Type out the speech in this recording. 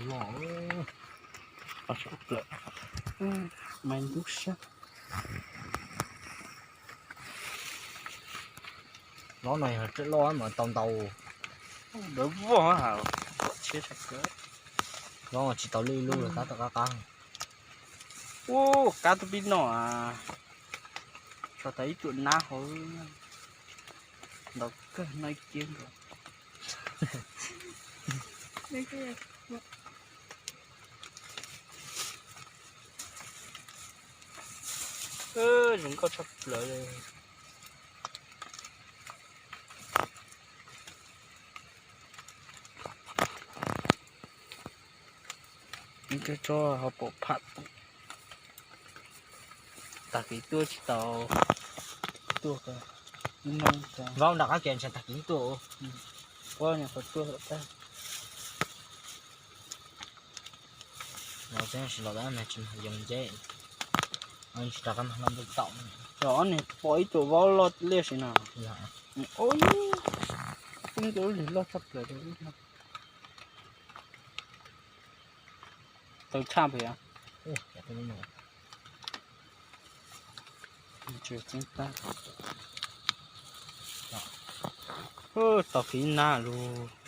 Loj, loj tshaj plaws. Mas ntub sab. Lov no yog loj mas tau ntau. Lov tsis tau lwj lub los tab tom qab qab. Ub, kab tub pib no. Tso tau ib tsuam nab hauv. Ntau kawg no ib kiag nkaus. Zoo nkauj tshaj plaws li. Tso ho pom pham. Tag kis tuaj tsis tau. Tuaj, vau nram qab ke ntshai tag kis tuaj. Ua nyuam qhuav tuaj tag. Los tsis los tsis mag yoos nceb. Tsis rov qab mag no npaj tom. Cov ob niag pom ib tug vaub loj liaj si no. Ub, ib tug loj tshaj plaws li. Tau tshaj pes. Tau kiv nag lug.